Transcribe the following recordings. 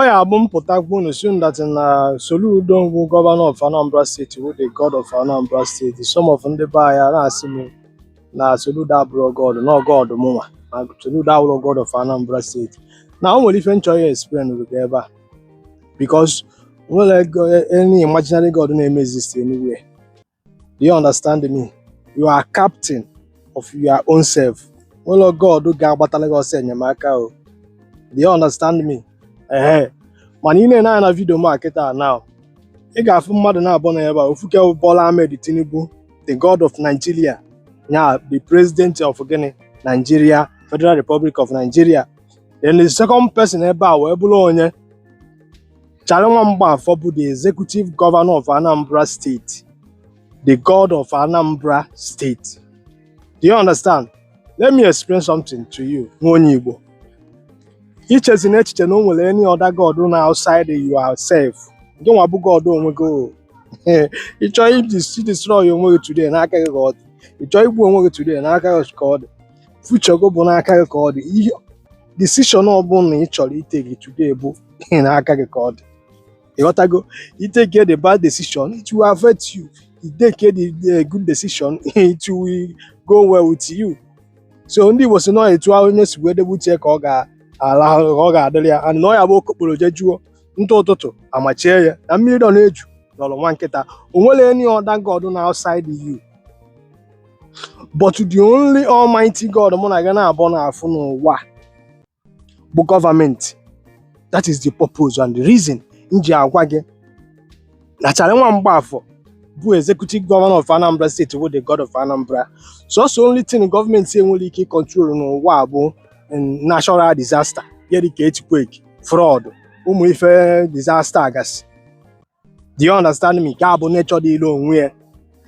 Ọ ya abụ m pụta gwa unu si unu that na Soludo bụ governor of Anambra State, wụ the God of Anambra State. Some of ndị be anyị na-asị m na Soludo abụrụ God, na God mụnwa na Soludo abụrụ God of Anambra State. Na o nwere ife m chọrọ ya explain gị ebe a, because nwere any imaginary God na-eme exist anywhere. Do you understand me? You are captain of your own self. Nwere God ga-agbatara gị ọsọ enyemaka o. Do you understand me? Ehe, mana ị na-ene anya na video m a kịta now, ị ga-afụ mmadụ na-abụọ nọ ebe a. Ofu ke bụ Bola Ahmed Tinubu, the God of Nigeria, ya the president of gịnị? Nigeria, Federal Republic of Nigeria. Then the second person ebe a wee bụrụ onye Charlie Nwa Mgbafọ, bụ the executive governor of Anambra State, the God of Anambra State. Do you understand? Let me explain something to you. Nwa onye Igbo, ichezi na echiche na o nwere any other God na outside yourself. Gị nwa bụ God onwe gị o. Ị chọọ destroy onwe gị today, n'aka gị ka ọ dị. Ị chọọ igbu onwe gị today, n'aka gị ka ọ dị. Future gị bụ n'aka gị ka ọ dị. Ihe decision ọbụla ị chọrọ itake today bụ n'aka gị ka ọ dị. Ịghọtago? You take the bad decision, it will affect you. You take the good decision, it will go well with you. So ndị Igbo si na etu ahụ onye si wee debe uche ka ọ ga-ala, ka ọ ga-adịrị ya. And na ọ ya bụ okokporo je juo ntụ ụtụtụ amachie ya na mmiri nọ na-eju nọrọ nwa nkịta. O nwere any other God na outside you, but the only almighty God mụ na gị na-abụ na-afụ n'ụwa bụ gọọmenti. That is the purpose and the reason m ji agwa gị na Charlie Nwa Mgbafọ bụ executive governor of Anambra State bụ the God of Anambra. Sọsọ only thing gọọmenti enwere ike ịcontrol n'ụwa bụ natural disaster, ihe dịka earthquake, flood, ụmụ ife disaster gasị. Do you understand me? Ka bụ nature dị ilu onwe ya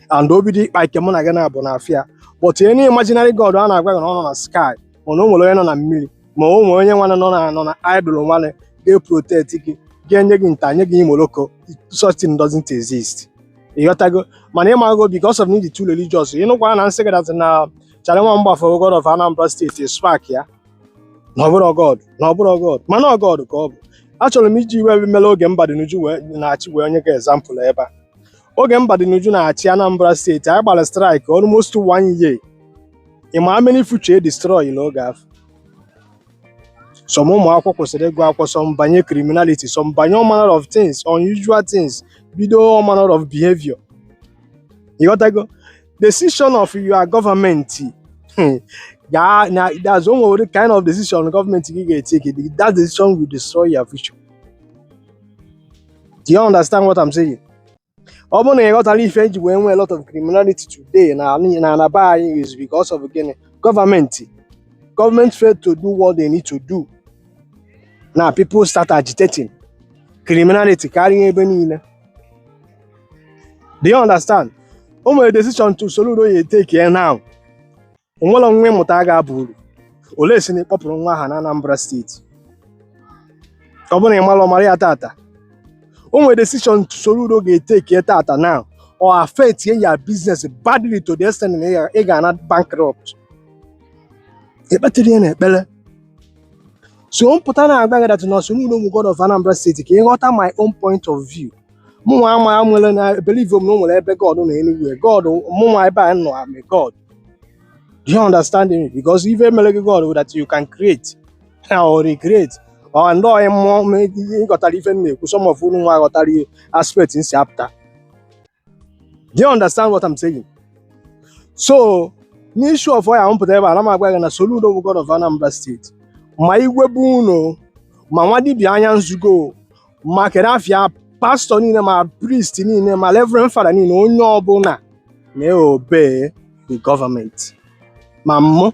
and o bido ịkpa ike, mụ na gị na-abụ na afịa. But any imaginary God a na-agwa gị na ọ nọ na sky, mana o nwere onye nọ na mmiri, ma o nwere onye nwanne nọ na idol nwanne ga-eprotect gị, ga-enye gị nta, nye gị imoloko, such thing doesn't exist. Ịghọtago? Mana ịmago, because of need too religious, ịnụkwa na nsị gị that na Charlie Nwa Mgbafọ, God of Anambra State, spark ya na ọ bụrụ God, na ọ bụrụ God, mana ọ God ka ọ bụ. Achọrọ m iji iwe mere oge Mbadinuju wee na-achị wee nye gị example ebe a. Oge Mbadinuju na-achị Anambra State, anyị gbara strike almost one year. Ị ma how many future e destroy n'oge ahụ? Some ụmụ akwụkwọ kwụsịrị ịgụ akwụkwọ, some banye criminality, some banye all manner of things, unusual things, bido all manner of behavior. Ịghọtago? Decision of your government ga na that's o nwere kind of decision gọọmenti gị ga-etake, that decision will destroy your future. Do you understand what I'm saying? Ọ bụrụ na ị ghọtara ife eji wee nwee a lot of criminality today na na be anyị is because of gịnị? Gọọmenti failed to do what they need to do. Now people start agitating, criminality karịa ebe niile. Do you understand? O nwere decision to Soludo ya etake ya now, o nwere nwa ịmụta a ga-aba uru. Olee si na ịkpọpụrụ nwa aha na Anambra State? Ọ bụrụ na ị mara, ọmara ya tata. O nwere decision Soludo ga-etake ya tata now or affect your business badly to the extent na ị ga-ana bankrupt. Ekpetere ya na ekpere. So mpụta na-agba gị that na Soludo bụ God of Anambra State, ka ị ghọta my own point of view. Mụnwa ama nwere na believe m na o nwere ebe God nọ anywhere. God mụnwa ebe a nọ, am a God. Do you understand me? Because ife mere gị God that you can create or recreate or ndị ọyị mmụọ. Ịghọtara ife m na-ekwu? Some of unu nwa aghọtara ihe aspect m si apụta. Do you understand what I'm saying? So n'issue of oya mpụta ebe a na m agwa gị na Soludo bụ God of Anambra State, ma igwe bụ unu, ma nwa dibịa anya nzugo, ma kedu afịa, pastor niile, ma priest niile, ma reverend father niile, onye ọbụla na-obey the government. Ma mụ,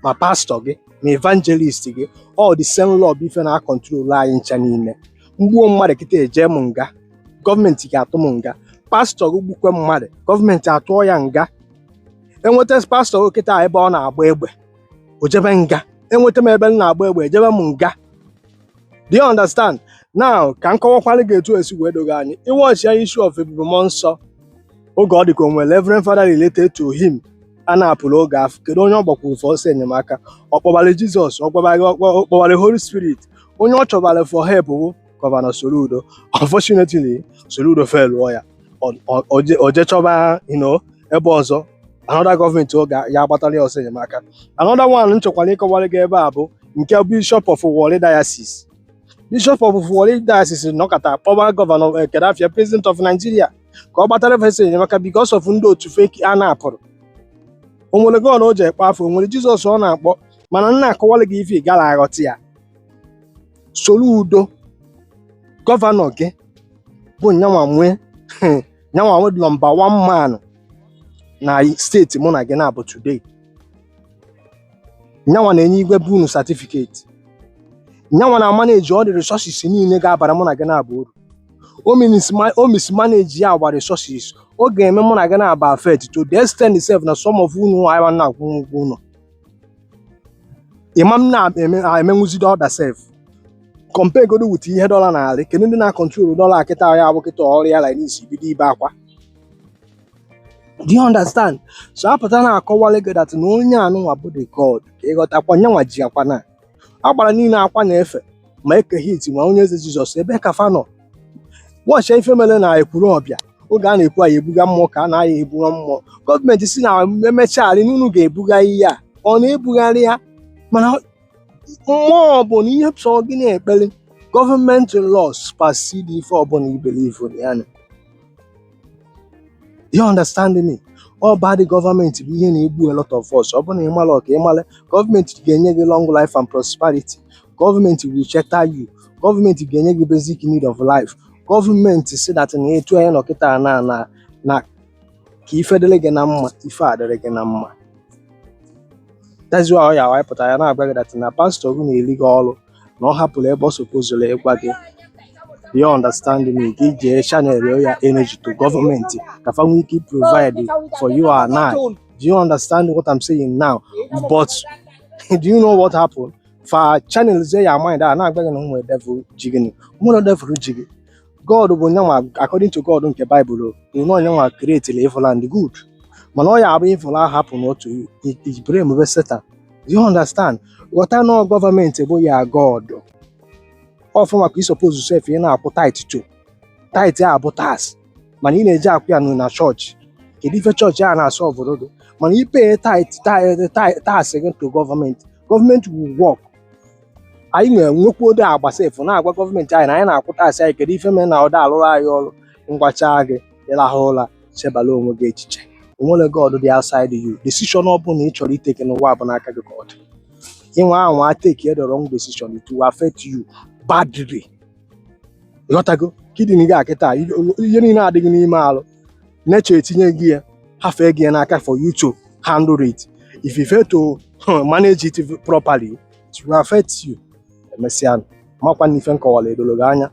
ma pastor gị, ma evangelist gị, all the same law bụ ife na-acontrol anyị ncha niile. Mgbuo mmadụ kịta, eje m nga, gọọmenti ga-atụ m nga. Pastor gị gbukwe mmadụ, gọọmenti atụọ ya nga. Enweta pastor gị kịta ebe ọ na-agba egbe, o jebe nga. Enweta m ebe m na-agba egbe, ejebe m nga. Do you understand now? Ka m kọwakwara gị etu esi wee dogo anyị. Iwatch ya, issue of Ebube Mmụọ Nsọ, oge ọ dị ka o nwere reverend father related to him a na-apụrụ oge afọ, kedu onye ọ gbakwuru for ọsọ enyemaka? Ọ kpọbara Jizọs? Ọ kpọbara Holy Spirit? Onye ọ chọbara for help bụ Governor Soludo. Unfortunately, Soludo failụọ ya. O je chọba ebe ọzọ, another gọọmenti ọ ga ya agbatara ya ọsọ enyemaka. Another one m chọkwara ịkọwara gị ebe a bụ nke Bishop of Warri Diocese. Bishop of Warri Diocese nọkọta kpọba Governor Kedafia, President of Nigeria, ka ọ gbatara fesa enyemaka because of ndị otu fake a na-apụrụ. O nwere God o ji ekpe afọ, o nwere Jizọs ọ na-akpọ, mana nna akọwara gị ife ị gara aghọta ya. Soludo, governor gị, bụ nyanwa nwe number one man na steeti mụ na gị na-abụ today. Nyanwa na-enye igwe bunu certificate, nyanwa na manage all the resources niile ga-abara mụ na gị na-abụ uru. O mismanage ya agba resources, ọ ga-eme mụ na gị na-aba affect to the extent sef na some of unu anyị na-akwụ ụgwọ ụlọ ịma m na-emenwuzide ọda sef. Compare godo with ihe dọla na-arị. Kedu ndị na-control dọla kịta? Ya bụ kịta ọrịa like this bido ibe akwa. Do you understand? So apụta na-akọwalị gị that na onye anụnwa bụ the God, ka ịghọtakwa nyanwa ji akwa na agbara niile akwa na-efe ma eke hit ma onye eze Jizọs ebe ka fa nọ. Wọchị ife mere na ekwuru ọbịa oge a na-ekwu anyị ebuga mmụọ ka a na-aya ebuga mmụọ. Gọọmenti si na emechagharị n'unu ga-ebuga ihe a, ọ na-ebugharị ya, mana mmụọ bụ na ihe sọ gị na-ekpere gọọmenti law supersede ife ọbụla I believe na ya. You understand me? Ọ bad gọọmenti bụ ihe na-egbu a lot of us. Ọ bụrụ na ị mara ọka ịmara, gọọmenti ga-enye gị long life and prosperity, gọọmenti will shelter you, gọọmenti ga-enye gị basic need of life. Gọọmenti si that na etu anyị nọ kịta na ka ife dịrị gị na mma, ife a dịrị gị na mma. That's why ọ ya wepụta ya na-agwa gị that na pastọ gị na-eri gị ọrụ na ọ hapụrụ ebe ọ supposed ịgwa gị. You understand me? Gị jee channel ya energy to gọọmenti ka fa nwee ike provide for you and I. Do you understand what I'm saying now? But do you know what happened? Fa channel ya mind a na-agwa gị na ụmụ devil ji gịnị, ụmụ devil ji gị. God bụ nyanwa, according to God nke Bible, o bụ na onyenwa create evil and good, mana ọ ya abụ evil ahụ hapụ n'otu blame be Satan. Do you understand? Ghọta na gọọmenti bụ ya God ọfụma ka ị suppose sef ị na-akwụ tithe to tithe a bụ tax, mana ị na-eji akwụ ya na chọọchị. Kedu ife chọọchị a na-asọ obodo gị? Mana i pay tithe tax gị to gọọmenti, gọọmenti will work. Anyị nwere nwekwu ode agba sef na-agwa gọọmenti anyị na anyị na-akwụ tax anyị. Kedu ife mere na ọda alụrụ anyị ọrụ? Ngwacha gị ịlahụ ụra, chebala onwe gị echiche. Onwere God dị outside you. Decision ọ bụla ị chọrọ i take n'ụwa bụ n'aka gị ka ọ dị. Ịnwa anwa take the wrong decision, it will affect you badly. Ịghọtago? Kidney gị a kịta, ihe niile adịghị n'ime alụ nature etinye gị ya, hafee gị ya n'aka for you to handle it. If you fail to manage it properly, it will affect you. Emesịa, makwa na ife nkọwara edolo gị anya.